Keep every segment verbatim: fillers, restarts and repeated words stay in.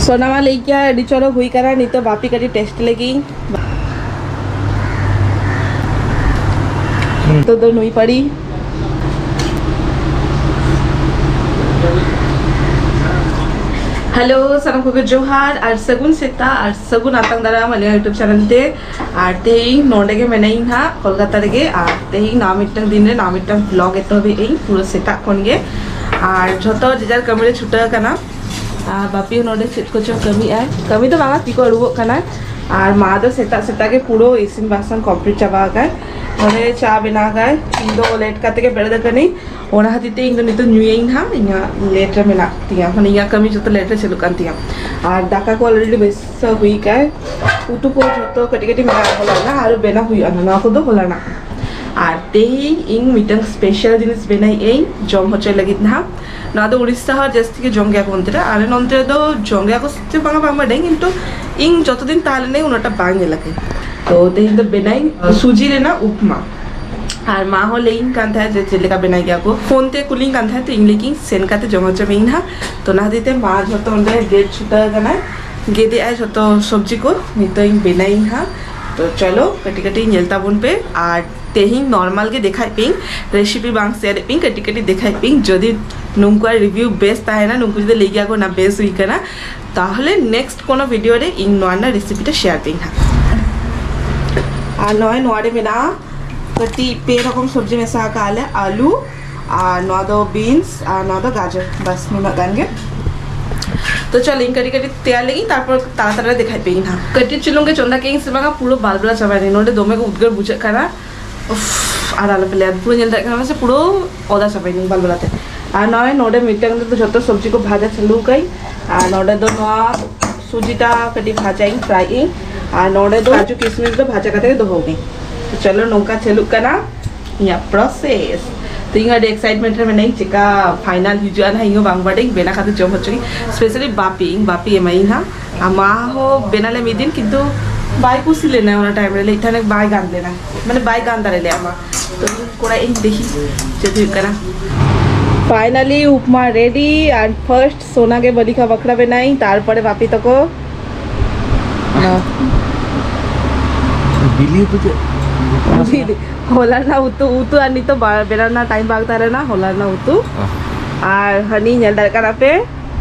ᱥᱚᱱᱟ ᱢᱟ ᱞᱟᱹᱭ ᱠᱮᱭᱟ ᱟᱹᱰᱤ ᱪᱚᱨᱚᱠ ᱦᱩᱭ ᱠᱟᱱᱟ᱾ ᱱᱤᱛᱚᱜ ᱵᱟᱯᱤ ᱠᱟᱹᱴᱤᱡ ᱴᱮᱥᱴ ᱞᱮᱜᱤᱧ᱾ ᱱᱤᱛᱚᱜ ᱫᱚ ᱱᱩᱭ ᱯᱟᱹᱲᱤ᱾ ᱦᱮᱞᱳ, ᱥᱟᱱᱟᱢ ᱠᱚᱜᱮ ᱡᱚᱦᱟᱨ ᱟᱨ ᱥᱟᱹᱜᱩᱱ ᱥᱮᱛᱟᱜ ᱟᱨ ᱥᱟᱹᱜᱩᱱ ᱟᱛᱟᱝ ᱫᱟᱨᱟᱢ ᱟᱞᱮᱭᱟᱜ YouTube ᱪᱮᱱᱮᱞ ᱛᱮ᱾ ᱟᱨ ᱛᱮᱦᱮᱧ ᱱᱚᱰᱮ ᱜᱮ ᱢᱮᱱᱟᱧ ᱦᱟᱸᱜ, ᱠᱳᱞᱠᱟᱛᱟ ᱨᱮᱜᱮ᱾ ᱟᱨ ᱛᱮᱦᱮᱧ ᱱᱟᱣᱟ ᱢᱤᱫᱴᱟᱝ ᱫᱤᱱ ᱨᱮ ᱱᱟᱣᱟ ᱢᱤᱫᱴᱟᱝ ᱵᱞᱚᱜ ᱮᱛᱚᱦᱚᱵ ᱮᱫ ᱟᱹᱧ ᱯᱩᱨᱟᱹ ᱥᱮᱛᱟᱜ ᱠᱷᱚᱱ ᱜᱮ᱾ ᱟᱨ ᱡᱷᱚᱛᱚ ᱡᱮ ᱡᱟᱨ ᱠᱟᱹᱢᱤ ᱨᱮ ᱪᱷᱩᱴᱟᱹᱣ ᱟᱠᱟᱱᱟ᱾ ᱟᱨ ᱵᱟᱯᱤ ᱦᱚᱸ ᱱᱚᱰᱮ ᱪᱮᱫ ᱠᱚᱪᱚ ᱠᱟᱹᱢᱤ ᱟᱭ, ᱠᱟᱹᱢᱤ ᱫᱚ ᱵᱟᱝᱟ, ᱛᱤ ᱠᱚ ᱟᱹᱨᱩᱵᱚᱜ ᱠᱟᱱᱟᱭ᱾ ᱟᱨ ᱢᱟ ᱫᱚ ᱥᱮᱛᱟᱜ ᱥᱮᱛᱟᱜ ᱜᱮ ᱯᱩᱨᱟᱹ ᱤᱥᱤᱱ ᱵᱟᱥᱟᱝ ᱠᱚᱢᱯᱞᱤᱴ ᱪᱟᱵᱟ ᱟᱠᱟᱫ᱾ ᱱᱚᱰᱮ ᱪᱟ ᱵᱮᱱᱟᱣ ᱟᱠᱟᱫ᱾ ᱤᱧ ᱫᱚ ᱞᱮᱴ ᱠᱟᱛᱮ ᱜᱮ ᱵᱮᱨᱮᱫ ᱟᱠᱟᱱᱟᱹᱧ, ᱚᱱᱟ ᱠᱷᱟᱹᱛᱤᱨ ᱛᱮ ᱤᱧ ᱫᱚ ᱱᱤᱛᱚᱜ ᱧᱩᱭᱟᱹᱧ ᱦᱟᱸᱜ᱾ ᱤᱧᱟᱹᱜ ᱞᱮᱴ ᱨᱮ ᱢᱮᱱᱟᱜ ᱛᱤᱧᱟᱹ, ᱢᱟᱱᱮ ᱤᱧᱟᱹᱜ ᱠᱟᱹᱢᱤ ᱡᱚᱛᱚ ᱞᱮᱴ ᱨᱮ ᱪᱟᱹᱞᱩᱜ ᱠᱟᱱ ᱛᱤᱧᱟᱹ᱾ ᱟᱨ ᱫᱟᱠᱟ ᱠᱚ ᱚᱞᱨᱮᱰᱤ ᱵᱮᱥ ᱦᱩᱭ ᱟᱠᱟᱱ, ᱩᱛᱩ ᱠᱚ ᱡᱷᱚᱛᱚ ᱠᱟᱹᱴᱤᱡ ᱠᱟᱹᱴᱤᱡ ᱢᱮᱱᱟᱜ, ᱦᱚᱞᱟ ᱨᱮᱱᱟᱜ ᱟᱨ ᱵᱮᱱᱟᱣ ᱦᱩᱭᱩᱜᱼᱟ, ᱱᱚᱣᱟ ᱠᱚᱫᱚ ᱦᱚᱞᱟᱱᱟᱜ᱾ ᱟᱨ ᱛᱮᱦᱮᱧ ᱤᱧ ᱢᱤᱫᱴᱟᱝ ᱥᱯᱮᱥᱟᱞ ᱡᱤᱱᱤᱥ ᱵᱮᱱᱟᱣᱮᱫ ᱟᱹᱧ ᱡᱚᱢ ᱦᱚᱪᱚᱭ ᱞᱟᱹᱜᱤᱫ ᱱᱟᱦᱟᱜ᱾ ᱱᱚᱣᱟ ᱫᱚ ᱩᱲᱤᱥᱥᱟ ᱦᱚᱲ ᱡᱟᱹᱥᱛᱤ ᱜᱮ ᱡᱚᱢ ᱜᱮᱭᱟ ᱠᱚ ᱚᱱᱛᱮ ᱨᱮ, ᱟᱞᱮ ᱱᱚᱱᱛᱮ ᱨᱮᱫᱚ ᱡᱚᱢ ᱜᱮᱭᱟ ᱠᱚ ᱥᱮ ᱵᱟᱝᱟ ᱵᱟᱝ ᱵᱟᱰᱟᱭ, ᱠᱤᱱᱛᱩ ᱤᱧ ᱡᱚᱛᱚ ᱫᱤᱱ ᱛᱟᱦᱮᱸ ᱞᱮᱱᱟᱹᱧ ᱩᱱᱟᱹᱜᱴᱟ ᱵᱟᱝ ᱧᱮᱞ ᱟᱠᱟᱫᱟᱹᱧ᱾ ᱛᱚ ᱛᱮᱦᱮᱧ ᱫᱚ ᱵᱮᱱᱟᱣᱤᱧ ᱥᱩᱡᱤ ᱨᱮᱱᱟᱜ ᱩᱯᱢᱟ᱾ ᱟᱨ ᱢᱟ ᱦᱚᱸ ᱞᱟᱹᱭᱟᱹᱧ ᱠᱟᱱ ᱛᱟᱦᱮᱸᱫ ᱡᱮ ᱪᱮᱫ ᱞᱮᱠᱟ ᱵᱮᱱᱟᱣ ᱜᱮᱭᱟ ᱠᱚ, ᱯᱷᱳᱱ ᱛᱮ ᱠᱩᱞᱤᱧ ᱠᱟᱱ ᱛᱟᱦᱮᱸᱫ᱾ ᱛᱚ ᱤᱧ ᱞᱟᱹᱭ ᱠᱤᱧ ᱥᱮᱱ ᱠᱟᱛᱮ ᱡᱚᱢ ᱦᱚᱪᱚ ᱢᱤᱭᱟᱹᱧ ᱱᱟᱦᱟᱜ᱾ ᱛᱚ ᱚᱱᱟ ᱠᱷᱟᱹᱛᱤᱨ ᱛᱮ ᱢᱟ ᱡᱷᱚᱛᱚ ᱚᱸᱰᱮ ᱜᱮᱫ ᱪᱷᱩᱴᱟᱹᱣ ᱟᱠᱟᱱᱟᱭ, ᱜᱮᱫᱮᱜ ᱟᱭ ᱡᱷᱚᱛᱚ ᱥᱚᱵᱽᱡᱤ ᱠᱚ᱾ ᱱᱤᱛᱚᱜ ᱤᱧ ᱵᱮᱱᱟᱣᱤᱧ ᱦᱟᱸᱜ᱾ ᱛᱚ ᱪᱚᱞᱚ ᱠᱟᱹᱴᱤᱡ ᱠᱟᱹᱴᱤᱡ ᱧᱮᱞ ᱛᱟᱵᱚᱱ ᱯᱮ᱾ ᱟᱨ ᱛᱮᱦᱮᱧ ᱱᱚᱨᱢᱟᱞ ᱜᱮ ᱫᱮᱠᱷᱟᱭᱮᱫ ᱯᱮᱭᱟᱹᱧ, ᱨᱮᱥᱤᱯᱤ ᱵᱟᱝ ᱥᱮᱭᱟᱨᱮᱫ ᱯᱮᱭᱟᱹᱧ, ᱠᱟᱹᱴᱤᱡ ᱠᱟᱹᱴᱤᱡ ᱫᱮᱠᱷᱟᱭᱮᱫ ᱯᱮᱭᱟᱹᱧ᱾ ᱡᱩᱫᱤ ᱱᱩᱠᱩᱣᱟᱜ ᱨᱤᱵᱷᱤᱭᱩ ᱵᱮᱥ ᱛᱟᱦᱮᱱᱟ, ᱱᱩᱠᱩ ᱡᱩᱫᱤ ᱞᱟᱹᱭ ᱜᱮᱭᱟ ᱠᱚ ᱚᱱᱟ ᱵᱮᱥ ᱦᱩᱭ ᱠᱟᱱᱟ, ᱛᱟᱦᱚᱞᱮ ᱱᱮᱠᱥᱴ ᱠᱳᱱᱳ ᱵᱷᱤᱰᱤᱭᱳ ᱨᱮ ᱤᱧ ᱱᱚᱣᱟ ᱨᱮᱱᱟᱜ ᱨᱮᱥᱤᱯᱤᱴᱟ ᱥᱮᱭᱟᱨ ᱯᱮᱭᱟᱹᱧ ᱦᱟᱸᱜ᱾ ᱟᱨ ᱱᱚᱜᱼᱚᱭ ᱱᱚᱣᱟ ᱨᱮ ᱢᱮᱱᱟᱜᱼᱟ ᱠᱟᱹᱴᱤᱡ ᱯᱮ ᱨᱚᱠᱚᱢ ᱥᱚᱵᱽᱡᱤ ᱢᱮᱥᱟ ᱟᱠᱟᱫ ᱞᱮ, ᱟᱹᱞᱩ, ᱟᱨ ᱱᱚᱣᱟ ᱫᱚ ᱵᱤᱱᱥ, ᱟᱨ ᱱᱚᱣᱟ ᱫᱚ ᱜᱟᱡᱚᱨ᱾ ᱵᱟᱥ ᱱᱩᱱᱟᱹᱜ ᱜᱟᱱ ᱜᱮ᱾ ᱛᱚ ᱪᱚᱞ ᱤᱧ ᱠᱟᱹᱴᱤᱡ ᱠᱟᱹᱴᱤᱡ ᱛᱮᱭᱟᱨ ᱞᱮᱜᱤᱧ, ᱛᱟᱨᱯᱚᱨ ᱛᱟᱲᱟ ᱛᱟᱲᱟ ᱨᱮ ᱫᱮᱠᱷᱟᱭ ᱯᱮᱭᱟᱹᱧ ᱦᱟᱸᱜ᱾ ᱠᱟᱹᱴᱤᱡ ᱪᱩᱞᱩᱝ ᱜᱮ ᱪᱚᱸᱫᱟ ᱠᱮᱜ ᱤᱧ ᱥᱮ ᱵᱟᱝᱟ, ᱯᱩᱨᱟᱹ ᱵᱟᱞᱵᱟᱞᱟ ᱪᱟᱵᱟᱭᱮᱱᱟ᱾ ᱱᱚᱰᱮ ᱫᱚᱢᱮ ᱜᱮ ᱩᱫᱽᱜᱟᱹᱨ ᱵᱩᱡᱷᱟᱹᱜ ᱠᱟᱱᱟ᱾ ᱩᱯᱷ, ᱟᱨ ᱟᱞᱚᱯᱮ ᱞᱟᱹᱭᱟ, ᱯᱩᱨᱟᱹ ᱧᱮᱞ ᱫᱟᱲᱮᱭᱟᱜ ᱠᱟᱱᱟ ᱥᱮ, ᱯᱩᱨᱟᱹ ᱚᱫᱟ ᱪᱟᱵᱟᱭᱮᱱᱟᱹᱧ ᱵᱟᱞᱵᱟᱞᱟ ᱛᱮ᱾ ᱟᱨ ᱱᱚᱜᱼᱚᱭ ᱱᱚᱰᱮ ᱢᱤᱫᱴᱟᱝ ᱨᱮᱫᱚ ᱡᱷᱚᱛᱚ ᱥᱚᱵᱽᱡᱤ ᱠᱚ ᱵᱷᱟᱡᱟ ᱪᱟᱹᱞᱩ ᱠᱟᱜ ᱟᱹᱧ, ᱟᱨ ᱱᱚᱰᱮ ᱫᱚ ᱱᱚᱣᱟ ᱥᱩᱡᱤᱴᱟ ᱠᱟᱹᱴᱤᱡ ᱵᱷᱟᱡᱟᱭᱟᱹᱧ, ᱯᱷᱨᱟᱭ ᱟᱹᱧ, ᱟᱨ ᱱᱚᱰᱮ ᱫᱚ ᱠᱟᱡᱩ ᱠᱤᱥᱢᱤᱥ ᱫᱚ ᱵᱷᱟᱡᱟ ᱠᱟᱛᱮ ᱫᱚᱦᱚ ᱠᱟᱜ ᱟᱹᱧ᱾ ᱛᱚ ᱪᱚᱞᱚ, ᱱᱚᱝᱠᱟ ᱪᱟᱹᱞᱩᱜ ᱠᱟᱱᱟ ᱤᱧᱟᱹᱜ ᱯᱨᱚᱥᱮᱥ᱾ ᱛᱚ ᱤᱧ ᱟᱹᱰᱤ ᱮᱠᱥᱟᱭᱤᱴᱢᱮᱱᱴ ᱨᱮ ᱢᱮᱱᱟᱹᱧ, ᱪᱮᱠᱟ ᱯᱷᱟᱭᱱᱟᱞ ᱦᱤᱡᱩᱜᱼᱟ ᱱᱟᱦᱟᱜ, ᱤᱧ ᱦᱚᱸ ᱵᱟᱝ ᱵᱟᱰᱟᱭᱟᱹᱧ᱾ ᱵᱮᱱᱟ ᱠᱟᱛᱮ ᱡᱚᱢ ᱦᱚᱪᱚ ᱠᱤᱧ, ᱥᱯᱮᱥᱟᱞᱤ ᱵᱟᱯᱤ, ᱤᱧ ᱵᱟᱯᱤ ᱮᱢᱟᱭᱤᱧ ᱦᱟᱸᱜ᱾ ᱟᱨ ᱢᱟ ᱦᱚᱸ ᱵᱮᱱᱟ ᱞᱮ ᱢᱤᱫ ᱫᱤᱱ, ᱠᱤᱱᱛᱩ ᱵᱟᱭ ᱠᱩᱥᱤ ᱞᱮᱱᱟ ᱚᱱᱟ ᱴᱟᱭᱤᱢ ᱨᱮ, ᱞᱟᱹᱭᱮᱫ ᱛᱟᱦᱮᱱᱟ ᱵᱟᱭ ᱜᱟᱱ ᱞᱮᱱᱟ, ᱢᱟᱱᱮ ᱵᱟᱭ ᱜᱟᱱ ᱫᱟᱲᱮ ᱞᱮᱫᱟ ᱢᱟ᱾ ᱛᱚ ᱠᱚᱲᱟ ᱤᱧ ᱫᱮᱠᱷᱤ ᱪᱮᱫ ᱦᱩᱭᱩᱜ ᱠᱟᱱᱟ᱾ Finally, ᱩᱯᱢᱟ ready and first ᱥᱳᱱᱟ ᱜᱮ ᱵᱟᱹᱞᱤ ᱠᱷᱟ ᱵᱟᱠᱷᱨᱟ ᱵᱮᱱᱟᱭ, ᱛᱟᱨᱯᱚᱨᱮ ᱵᱟᱯᱤ ᱛᱟᱠᱚ᱾ ᱵᱤᱞᱤ ᱩᱛᱩ ᱪᱮᱫ? ᱵᱤᱞᱤ, ᱦᱚᱞᱟ ᱨᱮᱱᱟᱜ ᱩᱛᱩ, ᱩᱛᱩ ᱟᱨ ᱱᱤᱛᱚᱜ ᱵᱟ-, ᱵᱮᱱᱟᱣ ᱨᱮᱱᱟᱜ time ᱵᱟᱝ ᱛᱟᱦᱮᱸ ᱞᱮᱱᱟ, ᱦᱚᱞᱟ ᱨᱮᱱᱟᱜ ᱩᱛᱩ᱾ ᱚ᱾ ᱟᱨ ᱦᱟᱹᱱᱤ ᱧᱮᱞ ᱫᱟᱲᱮᱭᱟᱜ ᱠᱟᱱᱟ ᱯᱮ,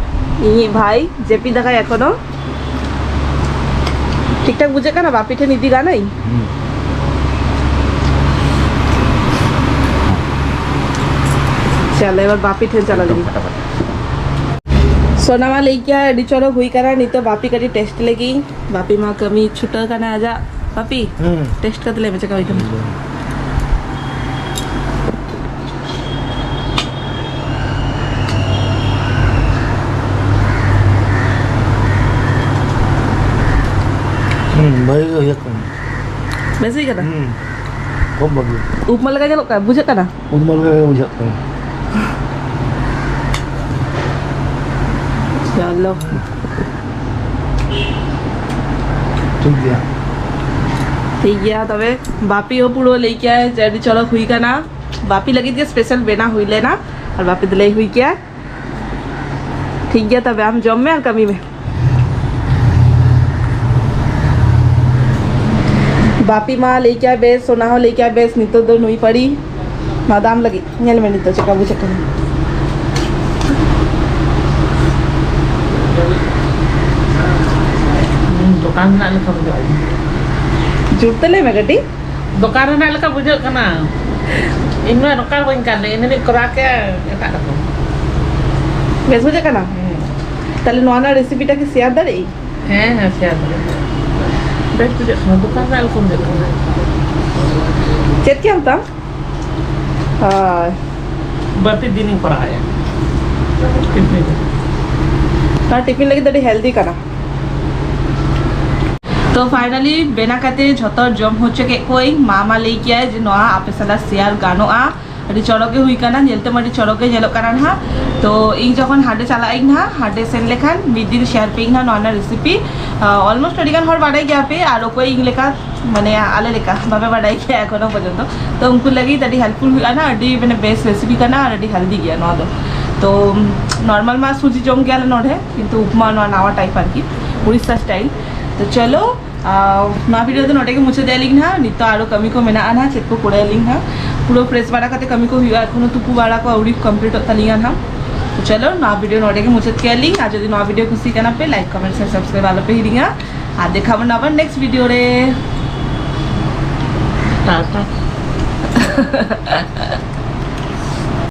ᱤᱧᱤᱡ ᱵᱷᱟᱭ ᱡᱟᱹᱯᱤᱫ ᱫᱟᱠᱟᱭ ᱮᱠᱷᱚᱱᱳ᱾ ᱴᱷᱤᱠ ᱴᱷᱟᱠ ᱵᱩᱡᱷᱟᱹᱜ ᱠᱟᱱᱟ? ᱵᱟᱯᱤ ᱴᱷᱮᱱ ᱤᱫᱤ ᱜᱟᱱᱟᱹᱧ? ᱦᱩᱸ᱾ ᱪᱟᱞ, ᱮᱵᱟᱨ ᱵᱟᱯᱤ ᱴᱷᱮᱱ ᱪᱟᱞᱟᱜ ᱮᱠᱫᱚᱢ ᱞᱟᱹᱜᱤᱫ᱾ ᱯᱷᱟᱴᱟᱯᱷᱟᱴ᱾ ᱥᱳᱱᱟ ᱢᱟ ᱞᱟᱹᱭ ᱠᱮᱭᱟ ᱟᱹᱰᱤ ᱪᱚᱨᱚᱠ ᱦᱩᱭ ᱠᱟᱱᱟ, ᱱᱤᱛᱚᱜ ᱵᱟᱯᱤ ᱠᱟᱹᱴᱤᱡ taste ᱞᱟᱹᱜᱤᱫ᱾ ᱵᱟᱯᱤ ᱢᱟ ᱠᱟᱹᱢᱤ ᱪᱷᱩᱴᱟᱹᱣ ᱠᱟᱱᱟ ᱟᱡᱟᱜ᱾ ᱵᱟᱯᱤ, ᱦᱩᱸ᱾ Taste ᱠᱟᱛᱮ ᱞᱟᱹᱭ ᱢᱮ ᱪᱮᱫ ᱞᱮᱠᱟ ᱦᱩᱭ ᱠᱟᱱᱟ᱾ ᱦᱩᱸ, ᱵᱷᱟᱜᱤ ᱜᱮ ᱦᱩᱭ ᱟᱠᱟᱱᱟ᱾ ᱵᱮᱥ ᱦᱩᱭ ᱠᱟᱱᱟ? ᱦᱩᱸ, ᱠᱷᱩᱵ ᱵᱷᱟᱜᱤ᱾ ᱩᱯᱢᱟ ᱞᱮᱠᱟ ᱧᱮᱞᱚᱜ ᱠᱟᱱᱟ, ᱵᱩᱡᱷᱟᱹᱜ ᱠᱟᱱᱟ? ᱩᱫᱽᱢᱟᱹ ᱞᱮᱠᱟ ᱜᱮ ᱵᱩᱡᱷᱟᱹᱜ ᱠᱟᱱᱟ᱾ ᱪᱚᱞᱚ᱾ ᱴᱷᱤᱠ ᱜᱮᱭᱟ᱾ ᱴᱷᱤᱠ ᱜᱮᱭᱟ, ᱛᱚᱵᱮ ᱵᱟᱯᱤ ᱦᱚᱸ ᱯᱩᱨᱟᱹ ᱞᱟᱹᱭ ᱠᱮᱜᱼᱟᱭ ᱡᱮ ᱟᱹᱰᱤ ᱪᱚᱨᱚᱠ ᱦᱩᱭ ᱠᱟᱱᱟ᱾ ᱵᱟᱯᱤ ᱞᱟᱹᱜᱤᱫ ᱜᱮ special ᱵᱮᱱᱟᱣ ᱦᱩᱭ ᱞᱮᱱᱟ, ᱟᱨ ᱵᱟᱯᱤ ᱫᱚ ᱞᱟᱹᱭ ᱦᱩᱭ ᱠᱮᱜᱼᱟ᱾ ᱴᱷᱤᱠ ᱜᱮᱭᱟ, ᱛᱚᱵᱮ ᱟᱢ ᱡᱚᱢ ᱢᱮ ᱟᱨ ᱠᱟᱹᱢᱤ ᱢᱮ᱾ ᱵᱟᱯᱤ ᱢᱟ ᱞᱟᱹᱭ ᱠᱮᱜᱼᱟᱭ ᱵᱮᱥ, ᱥᱳᱱᱟ ᱦᱚᱸ ᱞᱟᱹᱭ ᱠᱮᱜᱼᱟᱭ ᱵᱮᱥ, ᱱᱤᱛᱚᱜ ᱫᱚ ᱱᱩᱭ ᱯᱟᱹᱲᱤ᱾ ᱱᱚᱣᱟ ᱫᱚ ᱟᱢ ᱞᱟᱹᱜᱤᱫ, ᱧᱮᱞ ᱢᱮ ᱱᱤᱛᱚᱜ ᱪᱮᱫ ᱞᱮᱠᱟ ᱵᱩᱡᱷᱟᱹᱜ ᱠᱟᱱᱟ᱾ ᱦᱩᱸ, ᱫᱚᱠᱟᱱ ᱨᱮᱱᱟᱜ ᱞᱮᱠᱟ ᱵᱩᱡᱷᱟᱹᱜ ᱠᱟᱱᱟ᱾ ᱡᱳᱨ ᱛᱮ ᱞᱟᱹᱭ ᱢᱮ ᱠᱟᱹᱴᱤᱡ᱾ ᱫᱚᱠᱟᱱ ᱨᱮᱱᱟᱜ ᱞᱮᱠᱟ ᱵᱩᱡᱷᱟᱹᱜ ᱠᱟᱱᱟ᱾ ᱤᱧ ᱢᱟ ᱱᱚᱝᱠᱟ ᱵᱟᱹᱧ ᱠᱟᱱ, ᱤᱧ ᱫᱚᱧ ᱠᱚᱨᱟᱣ ᱠᱮᱭᱟ ᱮᱴᱟᱜ ᱨᱚᱠᱚᱢ᱾ ᱵᱮᱥ ᱵᱩᱡᱷᱟᱹᱜ ᱠᱟᱱᱟ? ᱦᱮᱸ᱾ ᱛᱟᱦᱞᱮ ᱱᱚᱣᱟ ᱨᱮᱱᱟᱜ recipe ᱴᱟ ᱠᱤ share ᱫᱟᱲᱮᱭᱟᱜ ᱟᱹᱧ? ᱦᱮᱸ, ᱦᱮᱸ, share ᱫᱟᱲᱮᱭᱟᱜ ᱟᱹᱧ᱾ ᱵᱮᱥ ᱵᱩᱡᱷᱟᱹᱜ ᱠᱟᱱᱟ, ᱫᱚᱠᱟᱱ ᱨᱮᱱᱟᱜ ᱞᱮᱠᱟ ᱵᱩᱡᱷᱟᱹᱜ ᱠᱟᱱᱟ᱾ ᱪᱮᱫ ᱠᱮᱫ ᱟᱢ ᱛᱟᱢ? ᱦᱳᱭ᱾ ᱵᱟᱹᱲᱛᱤ ᱫᱤᱱᱤᱧ ᱠᱚᱨᱟᱣᱮᱫᱼᱟ᱾ ᱴᱤᱯᱷᱤᱱ᱾ ᱟᱨ ᱴᱤᱯᱷᱤᱱ ᱞᱟᱹᱜᱤᱫ ᱫᱚ ᱟᱹᱰᱤ healthy ᱠᱟᱱᱟ᱾ ᱛᱚ finally ᱵᱮᱱᱟᱣ ᱠᱟᱛᱮ ᱡᱷᱚᱛᱚ ᱡᱚᱢ ᱦᱚᱪᱚ ᱠᱮᱫ ᱠᱚᱣᱟᱹᱧ᱾ ᱢᱟ ᱢᱟ ᱞᱟᱹᱭ ᱠᱮᱜᱼᱟᱭ ᱡᱮ ᱱᱚᱣᱟ ᱟᱯᱮ ᱥᱟᱞᱟᱜ share ᱜᱟᱱᱚᱜᱼᱟ, ᱟᱹᱰᱤ ᱪᱚᱨᱚᱠ ᱜᱮ ᱦᱩᱭ ᱠᱟᱱᱟ, ᱧᱮᱞ ᱛᱮᱢᱟ ᱟᱹᱰᱤ ᱪᱚᱨᱚᱠ ᱜᱮ ᱧᱮᱞᱚᱜ ᱠᱟᱱᱟ ᱱᱟᱦᱟᱜ᱾ ᱛᱚ ᱤᱧ ᱡᱚᱠᱷᱚᱱ ᱦᱟᱸᱰᱮ ᱪᱟᱞᱟᱜ ᱟᱹᱧ ᱱᱟᱦᱟᱜ, ᱦᱟᱸᱰᱮ ᱥᱮᱱ ᱞᱮᱠᱷᱟᱱ ᱢᱤᱫ ᱫᱤᱱ share ᱯᱮ ᱤᱧ ᱱᱟᱦᱟᱜ ᱱᱚᱣᱟ ᱨᱮᱱᱟᱜ recipe᱾ ᱟᱞᱢᱳᱥᱴ ᱟᱹᱰᱤ ᱜᱟᱱ ᱦᱚᱲ ᱵᱟᱰᱟᱭ ᱜᱮᱭᱟ ᱯᱮ, ᱟᱨ ᱚᱠᱚᱭ ᱤᱧ ᱞᱮᱠᱟ ᱢᱟᱱᱮ ᱟᱞᱮ ᱞᱮᱠᱟ ᱵᱟᱯᱮ ᱵᱟᱰᱟᱭ ᱜᱮᱭᱟ ᱮᱠᱷᱚᱱᱳ ᱯᱚᱨᱡᱚᱱᱛᱚ᱾ ᱛᱚ ᱩᱱᱠᱩ ᱞᱟᱹᱜᱤᱫ ᱟᱹᱰᱤ helpful ᱦᱩᱭᱩᱜᱼᱟ ᱱᱟ, ᱟᱹᱰᱤ ᱢᱟᱱᱮ best recipe ᱠᱟᱱᱟ ᱟᱨ ᱟᱹᱰᱤ healthy ᱜᱮᱭᱟ ᱱᱚᱣᱟ ᱫᱚ᱾ ᱛᱚ normal ᱢᱟ ᱥᱩᱡᱤ ᱡᱚᱢ ᱜᱮᱭᱟᱞᱮ ᱱᱚᱰᱮ, ᱠᱤᱱᱛᱩ ᱩᱯᱢᱟ ᱱᱚᱣᱟ ᱱᱟᱣᱟ type ᱟᱨᱠᱤ, ᱩᱲᱤᱥᱥᱟ style᱾ ᱛᱚ ᱪᱚᱞᱚ, ᱟᱨ ᱱᱚᱣᱟ video ᱫᱚ ᱱᱚᱰᱮ ᱜᱮ ᱢᱩᱪᱟᱹᱫ ᱟᱹᱞᱤᱧ ᱦᱟᱸᱜ᱾ ᱱᱤᱛᱚᱜ ᱟᱨᱚ ᱠᱟᱹᱢᱤ ᱠᱚ ᱢᱮᱱᱟᱜᱼᱟ ᱱᱟᱦᱟᱜ, ᱪᱮᱫ ᱠᱚ ᱠᱚᱨᱟᱭᱟᱞᱤᱧ ᱦᱟᱸᱜ᱾ ᱯᱩᱨᱟᱹ fresh ᱵᱟᱲᱟ ᱠᱟᱛᱮ ᱠᱟᱹᱢᱤ ᱠᱚ ᱦᱩᱭᱩᱜᱼᱟ, ᱮᱠᱷᱚᱱᱳ ᱛᱩᱯᱩ ᱵᱟᱲᱟ ᱠᱚ ᱟᱹᱣᱨᱤ completeᱚᱜ ᱛᱟᱹᱞᱤᱧᱟ ᱱᱟᱦᱟᱜ᱾ ᱛᱚ ᱪᱚᱞᱚ, ᱱᱚᱣᱟ video ᱱᱚᱰᱮ ᱜᱮ ᱢᱩᱪᱟᱹᱫ ᱠᱮᱭᱟᱞᱤᱧ᱾ ᱟᱨ ᱡᱩᱫᱤ ᱱᱚᱣᱟ video ᱠᱩᱥᱤ ᱠᱟᱱᱟ ᱯᱮ, like, comment, share, subscribe ᱟᱞᱚ ᱯᱮ ᱦᱤᱲᱤᱧᱟ᱾ ᱟᱨ ᱫᱮᱠᱷᱟ ᱵᱚᱱ ᱟᱵᱟᱨ next video ᱨᱮ᱾ ᱴᱟᱴᱟ᱾